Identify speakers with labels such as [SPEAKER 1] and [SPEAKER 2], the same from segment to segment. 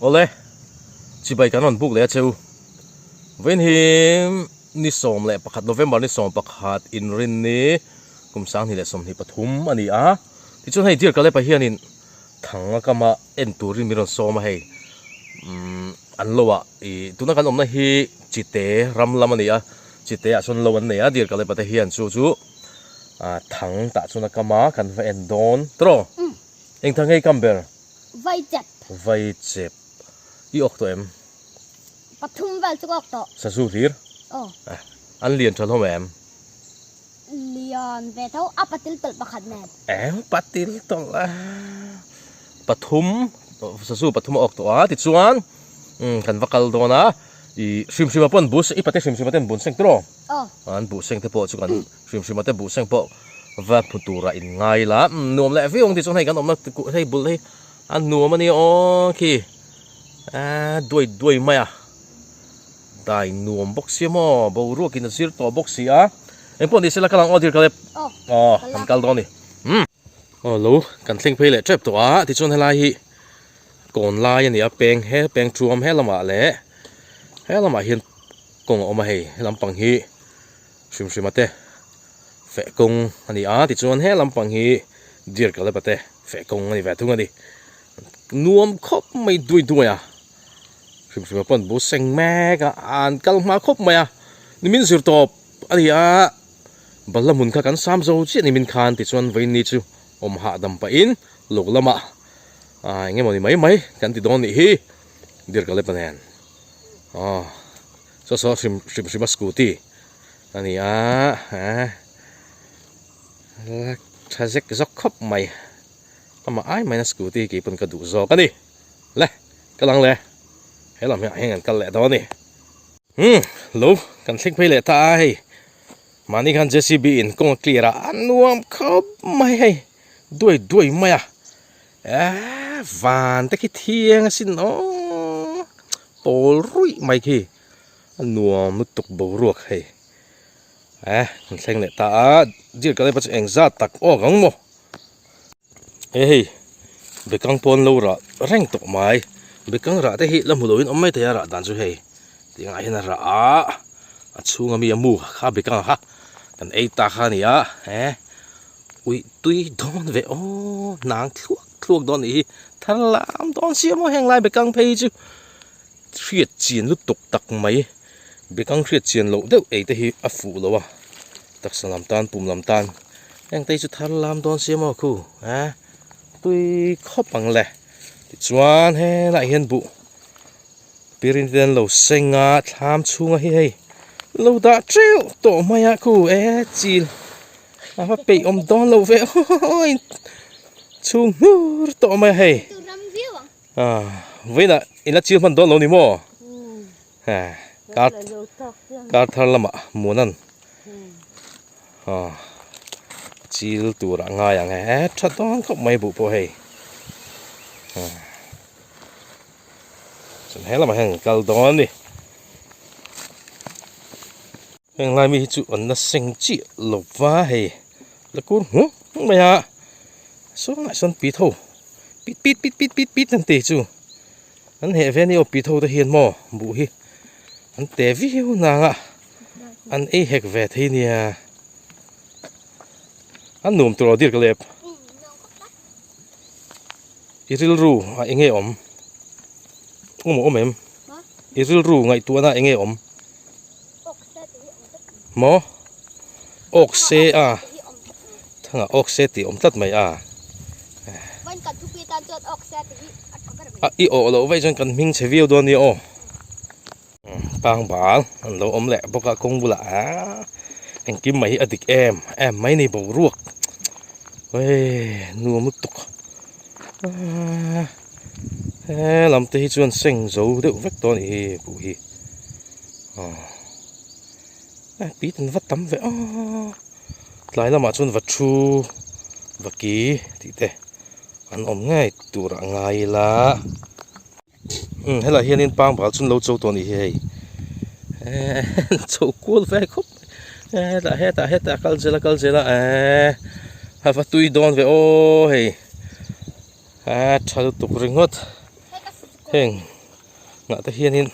[SPEAKER 1] Awle, chibai kan rawn buk leh a cheu. Vawiin hi ni 11 November ni 11 inrinni kum 2023 a ni a. Tichuan hei Dear Kalepa hianin thang a kama en turin min rawn sawm a hei. Umm an lo ah ih tuna kan awmna hi Chite ram lam a ni a, Chite ah chuan lo an nei a Dear Kalepa te hian chu chu ah thang tah chuan a kama kan va en dawn tawh. Eng thang hei kam ber?
[SPEAKER 2] Vai chep.
[SPEAKER 1] Vai chep. I awk tawh em?
[SPEAKER 2] Pathum vel chu ka awk tawh.
[SPEAKER 1] Sazu hlir?
[SPEAKER 2] Aw.
[SPEAKER 1] An lian tha hlawm em?
[SPEAKER 2] Lian ve tho, a patil tawlh pakhat nen.
[SPEAKER 1] Eng patil tawlh a? Pathum, sazu pathum a awk tawh a, tichuan kan va kal dawn a, i hrim hrima pawn bus, i pate hrim hrima ten bun seng tawh?
[SPEAKER 2] Aw.
[SPEAKER 1] An buh seng te pawh chu kan hrim hrima te buh seng pawh va hmu turah in ngai la, nuam leh viau ang tichuan hei kan awmna hei bul hei a nuam a nia aw khi aaa duai duai mai a. Dai nuam bawk sia maw boruak in a zir tawh bawk si a engpawh ni sela kal ang aw dir kal e aw kan kal dawn a ni umm aw lo kan thleng phei leh tep tawh a tichuan helai hi kawn lai a ni a peng he peng thuam he lamah leh he lamah hian kawng a awm a hei he lampang hi hrim hrim a te feh kawng a ni a tichuan he lampang hi deer kalep a te feh kawng a ni ve thung a ni nuam khawp mai duai duai a. Hrim hrim a pawn bu seng mek a, an kal hma khawp mai a, nimin zir tawp a ni a, balhla hmun kha kan sam zo chiah nimin khan tichuan vawiin ni chu awm hahdam pahin luk lamah ah eng emaw ni mai mai kan ti dawn nih hi dir ka lepa nen aw saw saw hrim hrim hrim a scooty a ni a eh la tha zek zawk khawp mai amah ai maina scooty hi keipawn ka duh zawk a ni. Le, kal ang le. He lam hian heng an kal leh dawn a ni. Umm, lo kan thleng phei leh ta a hei. Mahni khan JCB in kawng a clear a, a nuam khawp mai hei. Duai duai mai a. Eee, van te khi thiang asin aw. Pawl ruih mai khi. A nuam lutuk boruak hei. Eh, kan thleng leh ta a. Dear Kalepa chu engzat tak awk ang maw. He hei bekang pawn lo rah reng tawh mai bekang rah te hi la hmu loin awm mai thei a rah dan chu hei tih angah hian a rah a a chhunga mi a mu kha bekang kha kan ei ta kha a ni a he uih tui dawn ve aw hnang thluak thluak dawn nih hi thar lam dawn sia maw heng lai bekang phei chu hriat chian lutuk tak mai bekang hriat chian loh deuh ei te hi a fuh lo a taksa lam tan pum lam tan heng te hi chu thar lam dawn sia maw khu a tui khawp ang le tichuan helaiah hian buh pirin te an lo seng a thlam chhunga hi hei lo dah teuh tawh mai a khu e chil a va peih awm dawn lo ve aw chhung hnur tawh mai a hei. Vawiinah in la chil hman dawn lo ni maw? Kar kar thar lamah Muanan chil turah ngai ang e tha dawn khawp mai buh pawh hei. Chuan he lamah hian kal dawn a ni. Heng lai mi hi chu an la seng chiah lo va hei la kur hmuh hmuh mai a sawnah sawn pi tho pit pit pit pit pit pit an ti chu an heh ve a ni aw pi tho te hian maw buh hi an te viau nang a an ei hek ve thei nia an nuam tur aw dir ka lep i rilru a enge awm awm a awm em i rilru ngaihtuahna enge awm. Maw? Awk se a. Thangah awk se tih awm tlat mai a. A i awh loh vaih chuan kan hming chhe viau dawn nia aw. Tang bal an lo awm leh bawk a kawng bulah aaa engkim mai hi a dik em em mai ni boruak eii nuam lutuk aaa he lam te hi chuan seng zo deuh vek tawh a nih hi buh hi. Aw pit an va tam ve aw tlai lamah chuan va thu va ki tih te an awm ngei tur a ngai ila umm helaiah hianin pangbal chu an lo cho tawh a nih hi hei eee cho kual ve khawp mai hetah hetah hetah kal zel a kal zel a eee a va tui dawn ve aw hei a tha lutuk ringawt heng. Ngah te hianin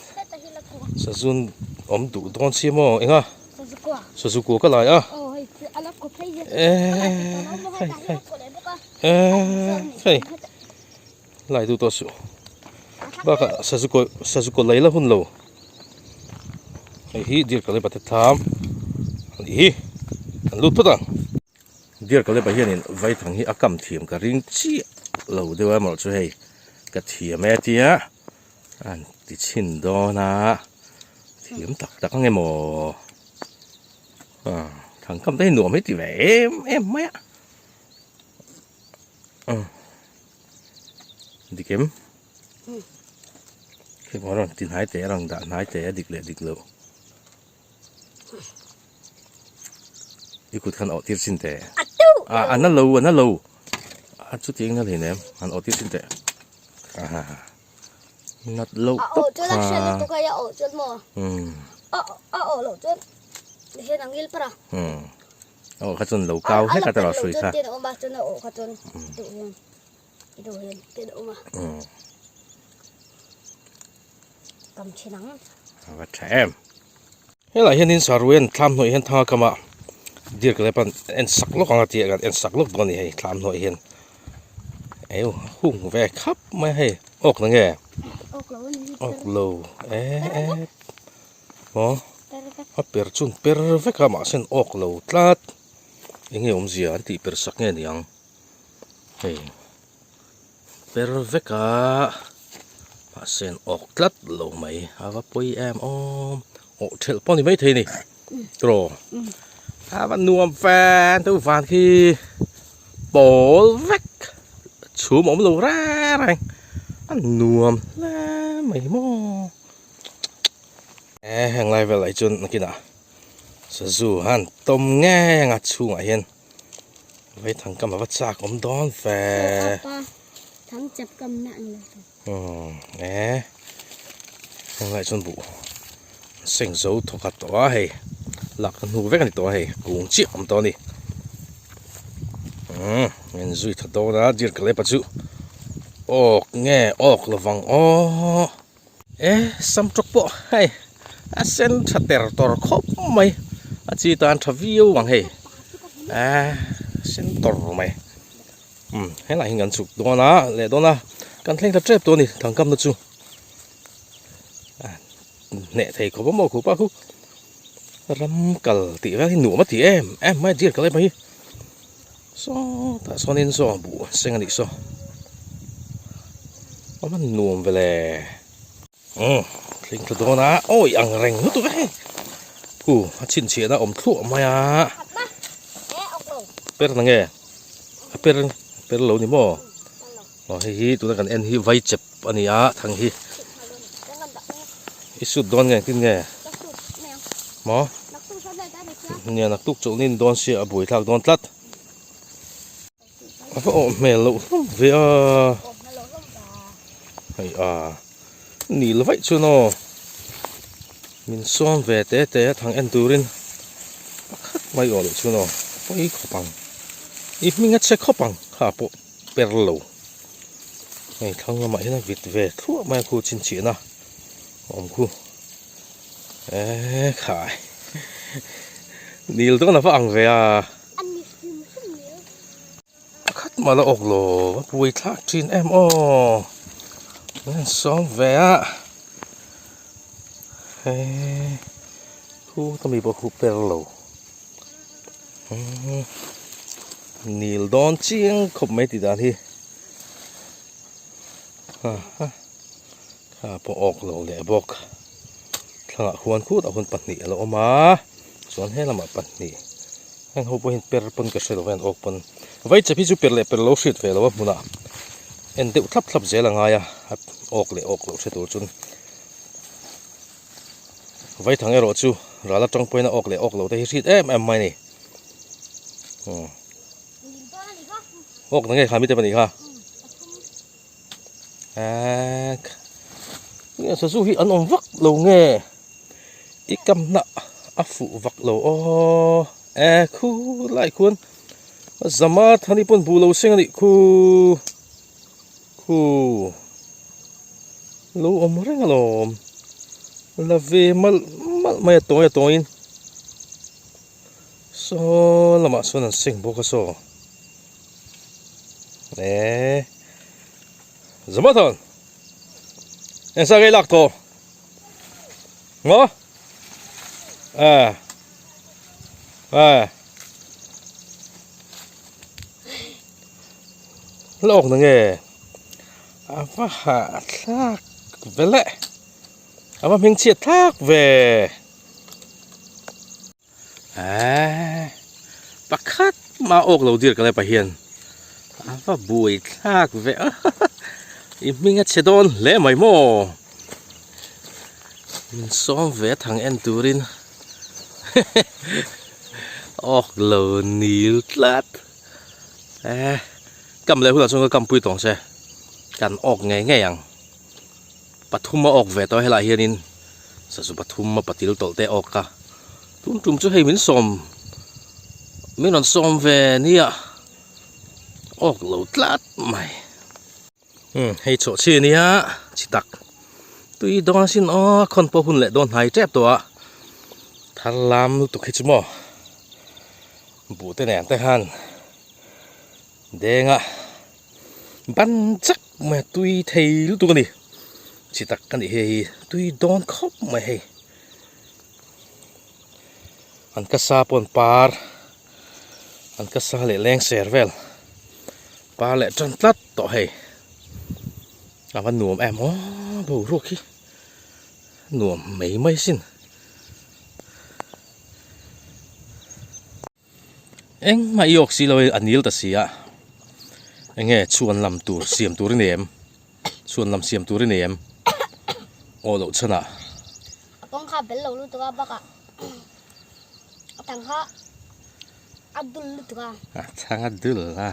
[SPEAKER 1] sazun awm duh dawn si maw enga sazu kua ka lai a hei lai duh tawh suh bakah sazu kaw sazu kaw lei la hun lo hei hi deer ka lei thlam a nih hi an lut phawt ang. Deer Caleb-a hianin vaithang hi a kam thiam ka ring chiah lo deuh a erawh chu hei ka thiam e tia a han ti chhin dawn a thiam tak tak ang emaw ah thangkam te hi nuam hi ti ve em em mai a dik em hei pawh rawn ti hnai teh a rawn dah hnai teh a dik leh dik loh. I kut khan awh tir chin teh. A a na lo a na lo. A chuti eng na hlei nem han awh tir chin teh. A nat loh tawp kha.
[SPEAKER 2] A awh chuan a hriat lutuk a a awh chuan maw. A a awh loh chuan hian a ngil par a.
[SPEAKER 1] A awh kha chuan lo kau hlek a tawrh a hrui kha.
[SPEAKER 2] A awh chuan a awh kha chuan duh hian duh hian tin a awm a. Kam thin ang.
[SPEAKER 1] A va tha em. Helai hianin Saruen thlam hnuai hian thanga kama deer ka lepan en sak lawk ang a tia kan en sak lawk dawn a ni hei thlam hnuai hian eu hung ve khap mai a hei awk na nge awk lo e e maw a per chun per vek a mahse an awk lo tlat eng nge awmzia an tih per sak nge niang hei. Per vek a mahse an awk tlat lo mai a va pawi em awm awh thelh pawh a ni maithei a ni tiraw a va nuam fan deuh van khi pawl vek chhum a awm lo reng reng a nuam hle mai maw e heng lai velah hi chuan nakinah sazu han tawm ngei ang a chhungah hian. Vaithang kam a va chak awm dawn ve.
[SPEAKER 2] Thang chep kam na ang lo.
[SPEAKER 1] Hmm, e. Heng lai chuan buh seng zo thawkhat tawh a hei. Lak ka hnu vek a ni tawh a hei. Kung chiah awm tawh a ni. Hmm, en zui tha dawn a deer ka lepa chu. Awk nge awk lovang aw. E samtawk pawh hei a sen tha ter tawr khawp mai a chi tan tha viau ang hei a sen tawr mai umm helai hi kan chhuk dawn a leh dawn a kan thleng ta tep tawh a ni thangkam na chu a hneh thei khawp a maw khupa khu ram kal tih vel hi nuam a ti em em mai a deer kal em mai hi sawtah sawnin saw buh seng a nih saw a va nuam ve le umm thleng thla dawn a awi ang reng lutuk a hei khu a chhinchhiahna awm thluah mai a per na nge a per a per lo ni maw aw hei hi tuna kan en hi vai chep a ni a thang hi i sut dawn nge engtin nge maw. Nia naktuk chawlhni ni dawn sia a buaithlak dawn tlat. A va awh hmel loh hlawm ve a. Hei a nil vaih chuan aw min sawm ve te te a thang en turin pakhat mai awh loh chuan aw pawi khawp ang. I hming a che khawp ang kha pawh per lo. Hei thlang lamah hian a vit ve thluah mai a khu chhinchhiahna a awm khu. Eee khai Nil dawn a va ang ve a Pakhat mah la awk lo a buai thlak thin em aw Min han sawm ve a Eee Khu ka mi pawh khu per lo Nil dawn chiang khawp mai tih dan hi Kha pawh awk lo leh bawk. Thlangah huan khutah huan pahnih a lo awm a, chuan he lamah pahnih. Heng ho pawh hian per pawn ka hre lo va, awk pawn. Vaichep hi chu per leh per lo hriat ve lo a hmunah en deuh thlap thlap zel a ngai a, awk leh awk loh hre tur chuan. Vaithang erawh chu ral atang pawhin a awk leh awk lo te hi hriat em em mai a ni. Awk na nge kha mite pahnih kha. Eee sazu hi an awm vak lo nge i kamna a fuh vak lo aw e khu lai khuan zama thani pawn buh lo seng a nih khu khu. Lo awm reng alawm. La ve malh malh mai a tawi a tawiin. Saw lamah sawn an seng bawk a saw. Eee. Zamathon. Engsa nge i lak tawh? Maw? Eh. Eh. Lawk na nge? A va hah thlak ve le. A va hming chhiat thlak ve. Eee pakhat mah awk lo dir ka lai pahian a va buai thlak ve a i hming a chhe dawn hle mai maw min sawm ve a thang en turin awk lo nil tlat eee kam leh hunah chuan ka kampui tawng che kan awk ngei ngei ang. Pathum a awk ve tawh a helaiah hianin sazu pathum a patil tawlh te a awk a tun tum chu hei min sawm min rawn sawm ve nia awk lo tlat mai umm hei chawh chi a nia chi tak tui dawn asin aw a khawn pawh hun leh dawn hnai tep tawh a thar lam lutuk hi chu maw buh te nen te khan deng a. Ban chak mai a tui thei lutuk a ni chi tak ka nih hei hi tui dawn khawp mai hei an ka sa pawh an par an ka sa leh leng ser vel par leh tan tlat tawh hei a va nuam em aw boruak hi nuam mai mai sin. Engmah i awk si lo a nil ta si a enge chhuan lam tur siam tur i nei em chhuan lam siam tur i nei em aw loh chhan ah.
[SPEAKER 2] A kawng kha bel lo lutuk a bakah a thang kha a dul lutuk a.
[SPEAKER 1] A thang a dul a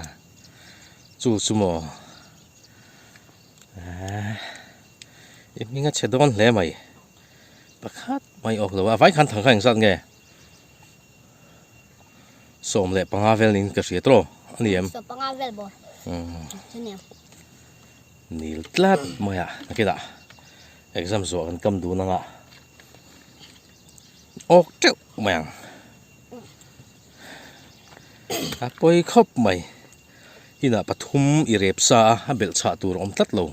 [SPEAKER 1] chu chu maw eeh i hming a chhe dawn hle mai pakhat mai awk lo a vai khan thang kha engzat nge. 15 vel niin ka hria tawh a ni em?
[SPEAKER 2] 15 vel bawr. Chuan
[SPEAKER 1] Nil tlat mai a nakinah exam zawh kan kam dun anga awk teuh mai ang. A pawi khawp mai. Inah pathum i rep sa a, a belh chhah tur a awm tlat lo.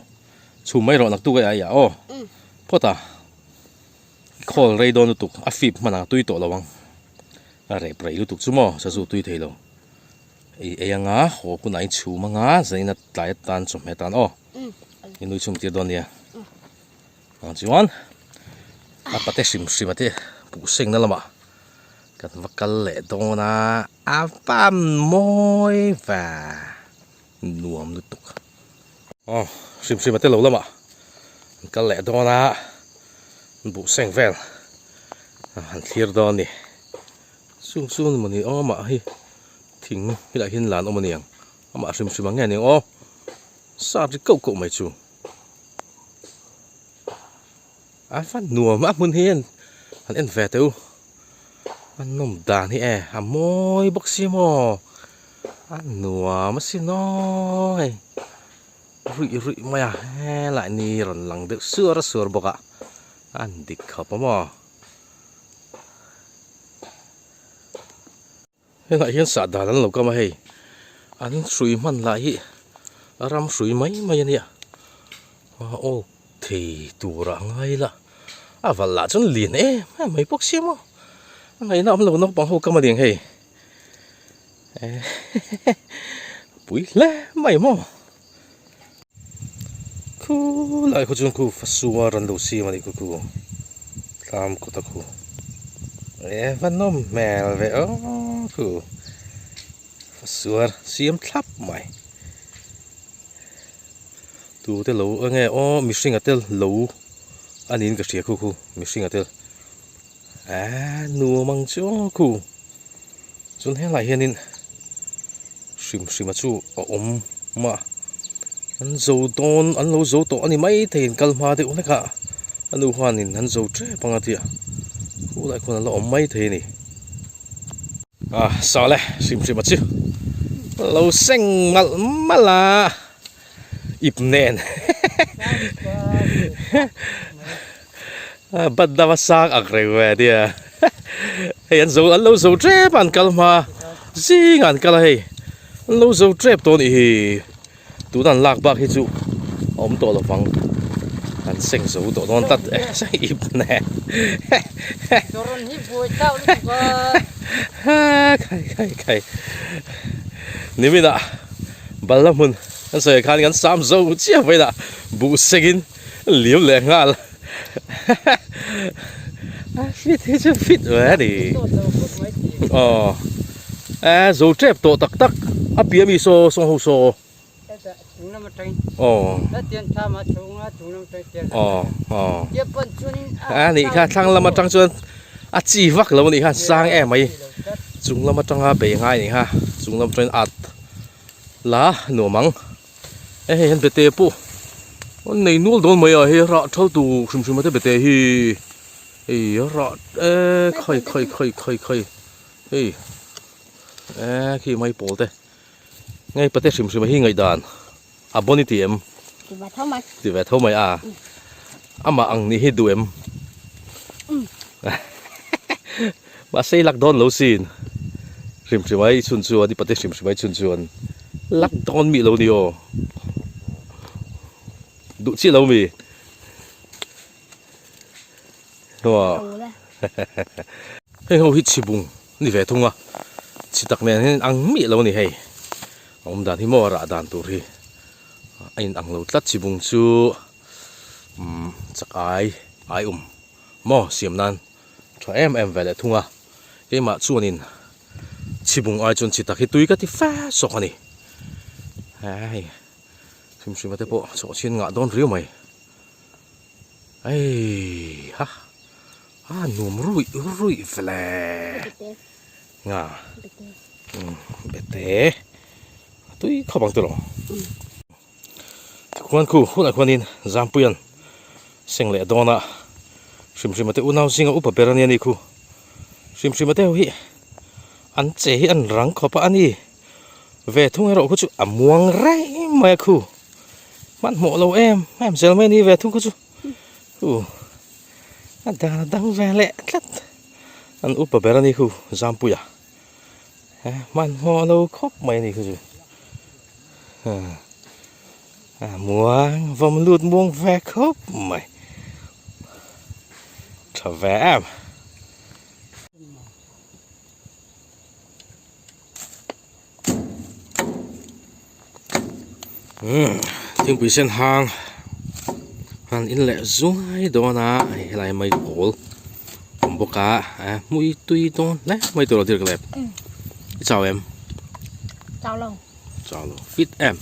[SPEAKER 1] Chhum mai rawh naktuk a ia aw. Phawt a. Khawl rei dawn lutuk a fip hman ang a tui tawh lo ang a rep rei lutuk chu maw sazu tui thei lo ei ei anga haw hunah in chhum anga zanin a tlai atan chawhmeh atan aw i nui chhum tir dawn nia ang chuan a pate hrim hrim a te buh seng na lamah kan va kal leh dawn a a van mawi va nuam lutuk aw hrim hrim a te lo lamah an kal leh dawn a buh seng vel han thlir dawn a ni chung chu ni mawni aw amah hi thing helaiah hian lan awm a ni ang amah hrim hrim ang nge ni ang aw sat ri koh koh mai chu a va nuam a hmun hi han en ve teh u a nawm dan hi e a mawi bawk si maw a nuam asin aw hei ruih ruih mai a helai ni rawn lang deuh suar suar bawk a a dik khawp a maw. Helaiah hian sah dan an lo kam a hei an hrui hman lah hi ram hrui mai mai a nia a awk thei tur a ngai la a valh lah chuan lian em em mai bawk sia maw a ngaihna awm lo naupang ho kam a ni ang hei pui hle mai maw khulai khu chuan khu fasuar an lo siam a nih khu khu thlam kawt a khu e va nawm hmel ve aw khu fasuar siam thlap mai tute lo enge aw mihring a tel lo a niin ka hria khu khu mihring a tel Eee nuam ang chu aw khu chuan helaiah hianin hrim hrim a chu a awm a an zo dawn an lo zo tawh a ni maithei in kal hma deuh hlek a a nu huanin an zo tep ang a tia khulai khuan an la awm maithei a ni a sale hrim hrim a chu lo seng malh malh a ip nen. Bat dama sang ak reng ve ania. Hei an zo an lo zo tep a an kal hma zingah an kal a hei an lo zo tep tawh a nih hi. Tuna an lak bak hi chu a awm tawh lovang an seng zo tawh dawn tlat e ip ne khai khai khai niminah balhla hmun an sawi ah khan kan sam zo chiah vawiinah buh sengin liam leh nghal a fit hi chu fit ve a ni aw e zo tep tawh tak tak a piah mi saw saw ho saw aw aw aw a nih kha thlang lam atang chuan a chi vak lo a nih kha sang em mai chung lam atanga bei ngai a nih kha chung lam atangin at la nuam ang. E hei hian bete pawh an nei nual dawn mai a hei rah thal tur hrim hrim a te bete hi hei a rah e khai khai khai khai khai hei e khi mai pawl te ngei pate hrim hrim a hi ngaihdan a bon i ti em
[SPEAKER 2] ti ve tho mai
[SPEAKER 1] ti ve tho mai a amah ang nih hi duh em mahse i lak dawn lo sin hrim hrim a i chhun chuan i pate hrim hrim a i chhun chuan lak dawn mih lo ni aw duh chiah lo mi hnuah heng ho hi chhibung a ni ve thung a chhi tak nen hian ang mih lo a ni hei a awm dan hi maw a rah dan tur hi a in ang lo tlat chhibung chu umm chak ai ai um maw siam nan tha em em ve leh thung a keimah chuanin chhibung ai chuan chhi tak hi tui ka ti fe sawk a ni hei hrim hrim a te pawh chawh chhin ngah dawn riau mai hei ha a nuam ruih ruih vele nga bete a tui khawp ang tiraw. Tikhuan khu hunah khuanin Zampuia'n seng leh dawn a, Hrimhrima te unau zinga upa ber a nia ni khu. Hrimhrima te ho hi an che hi an rang khawp a, a ni ve thung erawh khu chu a muang reng mai a khu. Hmanhmawh lo em em zel mai a ni ve thung khu chu. Khu a dan a dang ve leh tlat. An upa ber a ni khu Zampuia. Hmanhmawh lo khawp mai a ni khu chu. A muang vawm lut muang ve khawp mai tha ve em umm thingpui sen hang han in leh zungai dawn a hei helai mai pawl awm bawk a hmui tui dawn hle mai tur a dir ka lep i chau em.
[SPEAKER 2] Chau lo.
[SPEAKER 1] Chau lo. Fit em.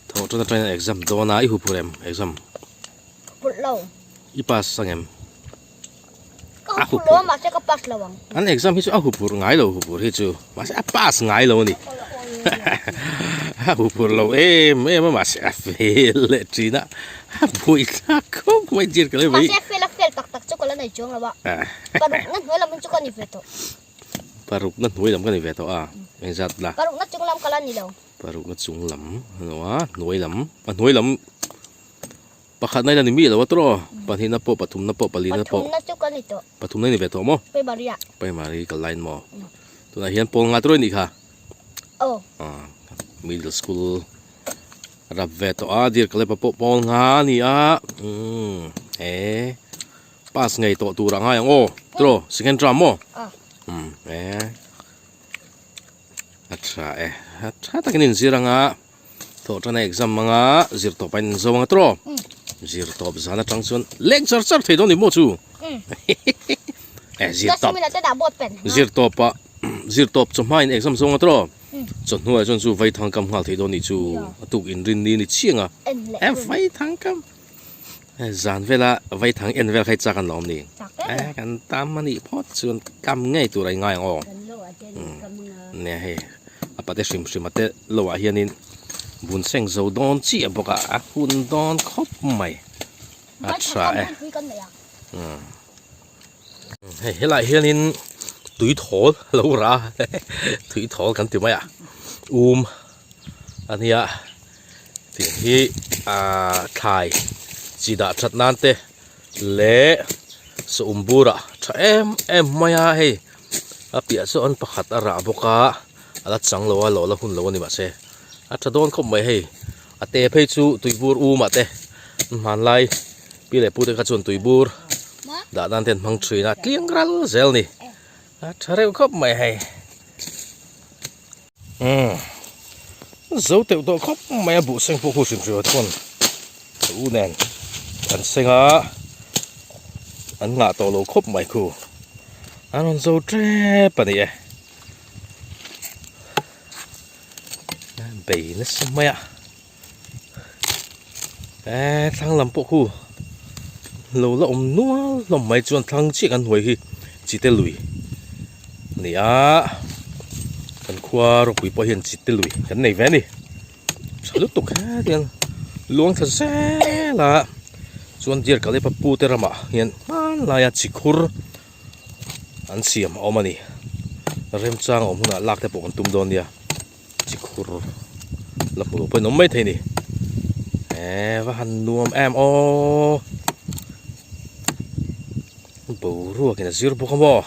[SPEAKER 1] Tho tana tana exam dawn a i hu phur em exam.
[SPEAKER 2] Phur lo.
[SPEAKER 1] I pass ang em?
[SPEAKER 2] Ka hu phur lo mahse ka pass lo ang.
[SPEAKER 1] An exam hi chu a hu phur ngai lo hu phur hi chu mahse a pass ngai lo ani. A hu phur lo em em a mahse a fail leh thin a. A buai thlak khawp mai tir ka le mai.
[SPEAKER 2] Mahse a fail a fail tak tak chu ka la nei chuang lo a. Paruk na hnuai lam hi chu ka ni ve tawh.
[SPEAKER 1] Parukna hnuai lam ka ni ve tawh a, engzat la?
[SPEAKER 2] Parukna chung lam ka la ni lo.
[SPEAKER 1] Parukna chung lam ano a, hnuai lam, a hnuai lam pakhatna ila ni miah lo a tawh, pahnihna pawh, pathumna pawh, palina pawh.
[SPEAKER 2] Pathumna chu ka ni tawh.
[SPEAKER 1] Pathumna i ni ve tawh maw?
[SPEAKER 2] Primary ah.
[SPEAKER 1] Primary ka line maw? Tunah hian pawl nga tawh i nih kha?
[SPEAKER 2] Aw.
[SPEAKER 1] Middle school rap ve tawh a, Dear Kalepa pawh pawl nga a ni a, umm he. Pass ngei tawh tur a ngai ang aw tiraw second term maw umm e a tha e a tha takin inzir anga thawh tana exam anga zir tawp a inzo anga tiraw zir tawp zan atang chuan leng char char thei dawn ni maw chu e zir tawp zir tawp ah zir tawp chawhma in exam zawng a tiraw chawhnuah chuan chu vaithang kam nghal thei dawn ni chu a tuk inrin ni ni chiang a e vaithang kam. Zan vela vaithang en vel kha i chak an lo awm ni. Eh kan tam a nih phawt chuan kam ngei tur a ingai ang aw. Nia hei a pate hrim hrim a te lo ah hianin bun seng zo dawn chiah bawk a a hun dawn khawp mai a tha e. Hei helaiah hianin tui thawl a lo rah a tui thawl kan ti mai a um a nia. Tiang hi aaa thlai chi dah that nan te leh sawm burah tha em em mai a hei a piah chu an pakhat a rah bawk a a la chang lo a lo la hun lo a ni mahse a tha dawn khawp mai hei a te phei chu tuibur um ah te hmanlai pi leh pu te kha chuan tuibur dah nan te an hmang thin a tliang ral zel a ni a tha reuh khawp mai hei. Umm zo teuh tawh khawp mai a buh seng pawh khu hrim hrim a chuan a u nen an seng a an ngah tawh lo khawp mai khu an rawn zo tep a ni e bei nasa mai a eee thlang lam pawh khu lo la awm nual hlawm mai chuan thlang chiah kan hnuai hi chite lui a ni a kan khua ropui pawh hian chite lui kan nei ve a ni tha lutuk het hian luang thla zel a chuan dear kalepa pu te ramah hian hmanlaia chikhur an siam a awm a ni remchang awm hunah lak te pawh kan tum dawn nia. Chi khur la hmu lo pawhin awm mai thei a ni eee va han nuam em aww boruak in a zir bawk a maw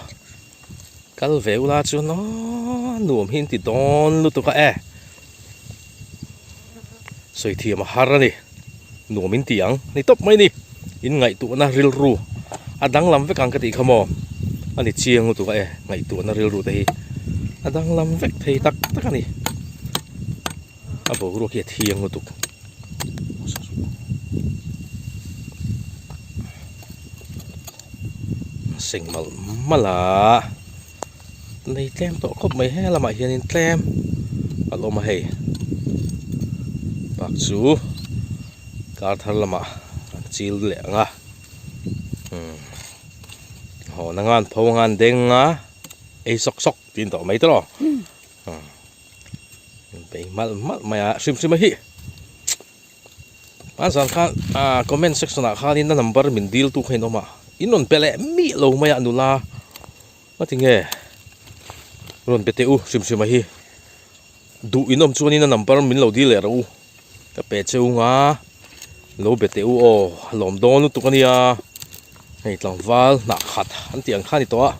[SPEAKER 1] kal ve ula chuan aww nuam hi an ti dawn lutuk a e sawi thiam a har a ni nuam in ti ang ni tawp mai a ni in ngaihtuahna rilru a danglam vek ang ka tih kha maw a ni chiang lutuk a e ngaihtuahna rilru te hi a danglam vek thei tak tak a ni a boruak hi a thiang lutuk seng malh malh a nei tlem tawh khawp mai he lamah hianin tlem a la awm a hei bak chu kar thar lamah an chil leh ang a umm hawn anga an pho anga an deng anga ei sawk sawk tiin tawh mai tawh umm bei malh malh mai a hrim hrim a hi. A zan khan ah comment section ah khanin a number min dil tu kha in awm a in rawn pe leh miah lo mai a nula a ti nge rawn pe teh u hrim hrim a hi duh in awm chuanin a number min lo dil leh rawh u ka pe cheu nga lo be teh u aw a lawm dawn lutuk a nia hei tlangval hnah khat an tih ang kha a ni tawh a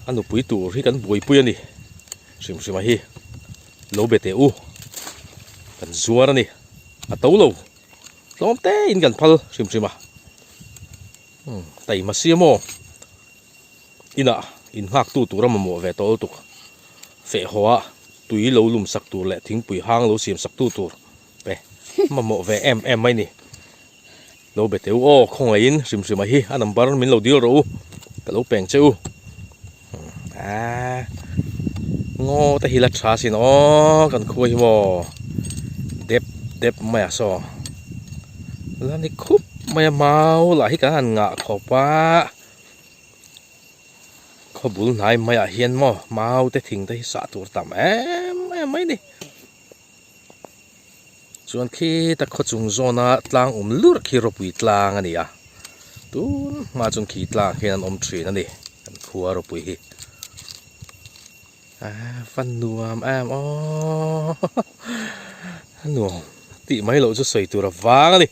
[SPEAKER 1] a nupui tur hi kan buaipui a ni hrim hrim a hi. Lo be teh u, kan zuar a ni, a to lo, tlawm te in kan phal hrim hrim a, umm taima si a maw, inah in nghak tu tur a mamawh ve tawh lutuk, feh haw a tui lo lum sak tur leh thingpui hang lo siam sak tu tur te mamawh ve em em mai ni, lo be teh u aw khawngaihin hrim hrim a hi a number min lo dil rawh u ka lo peng che u aaa ngaw te hi la tha sin aw kan khua hi maw dep dep mai a saw la ni khup mai a mau lah hi kan han ngah khawp a khaw bul hnai maiah hian maw mau te thing te hi sah tur tam em em mai a ni. Chuan khita khaw chung zawna tlang awm lurh khi ropui tlang a ni a, tun hma chuan khi tlang hian an awm thin a ni kan khua ropui hi. Aaa va nuam em aww a nuam tih mai loh chu sawi tur a vang a ni.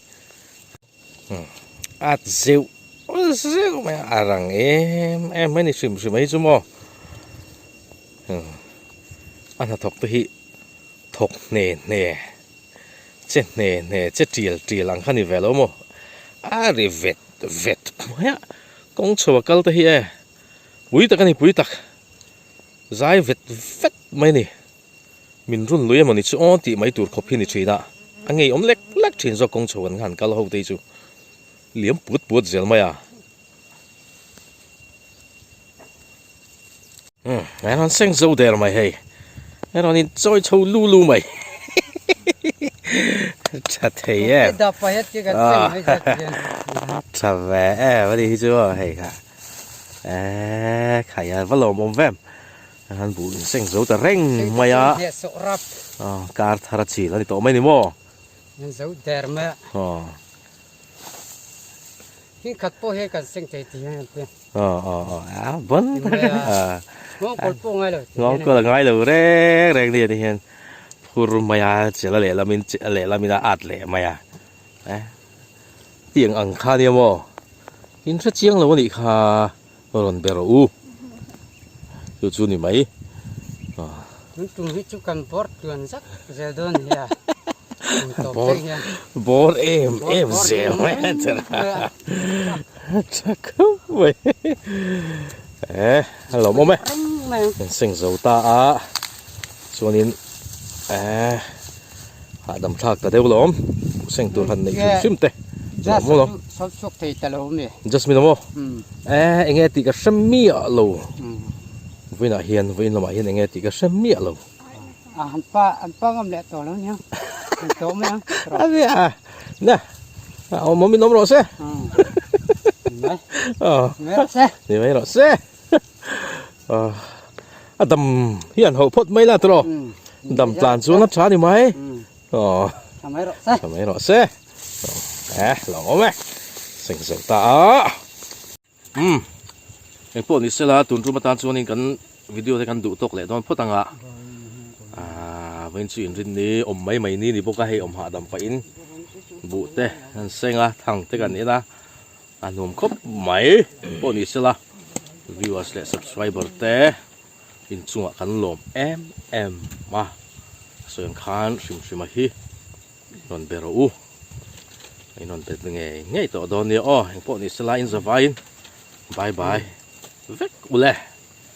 [SPEAKER 1] At zeuh zeuh mai a a rang em em mai a ni hrim hrim mai chu maw a hnathawk te hi thawk hne hne che hne hne che tial tial ang kha ni ve lo maw a ri vet vet mai a kawng chho a kal te hi e pui tak a ni pui tak zai vet vet mai a ni. Min run lui emawni chu aw tih mai tur khawp hi ni thin a, a ngeiawm lek lek thin zawk kawng chho kan han kal ho te hi chu liam put put zel mai a. Umm a rawn seng zo der mai hei, a rawn in chawi chho lu lu mai tha thei em tha ve em a ni hi chu aw hei kha eee khai a va lawmawm vem. An buh in seng zo ta reng mai a. Kar thar a chil a ni tawh mai ni maw?
[SPEAKER 3] An zo der mai a. Hing khat pawh hian kan seng thei tih hian an ti.
[SPEAKER 1] A bon tak a.
[SPEAKER 3] Nghawng kawl pawh ngai lo.
[SPEAKER 1] Nghawng kawl a ngai lo reng reng ni a ti hian. phur mai a chel a lehlamin a lehlamin a at leh mai a eh tiang ang kha nia maw in hre chiang lo a nih kha rawn be rawh u chu chu ni mai
[SPEAKER 3] tun tum hi chu kan bawr tluan zak zel dawn nia
[SPEAKER 1] bawr bawr em em zel mai a tha khawp mai eh a lawmawm e kan seng zo ta a chuanin eh hahdam thlak ta deuh lawm seng tur han neih hrim hrim te
[SPEAKER 3] lawmawm lawm Jasmine
[SPEAKER 1] amaw eh enge tih ka hre miah lo vawiinah hian vawiin lamah hian enge tih ka hre miah lo
[SPEAKER 3] an pa an pa ngam leh tawh lo nia an tawh mai ang
[SPEAKER 1] a nia na awm awm in awm rawh se
[SPEAKER 3] ni mai rawh se
[SPEAKER 1] ni mai rawh se a dam hian hauh phawt mai la tawh dam tlan chuan a tha ni mai aw
[SPEAKER 3] tha mai rawh se
[SPEAKER 1] tha mai rawh se eh lo awm e seng zo ta a umm engpawh ni sela tun tum atan chuanin kan video te kan duh tawk leh dawn phawt ang a ah vawiin chu inrin ni awm mai mai ni ni bawk a hei awm hahdam pahin buh te an seng a thang te kan en a a nuam khawp mai pawh ni sela viewers leh subscriber te inchungah kan lawm em em a sawi ang khan hrim hrim a hi rawn be rawh u in rawn be ngei ngei tawh dawn nia aw engpawh ni sela in zavaiin bye bye vek ule.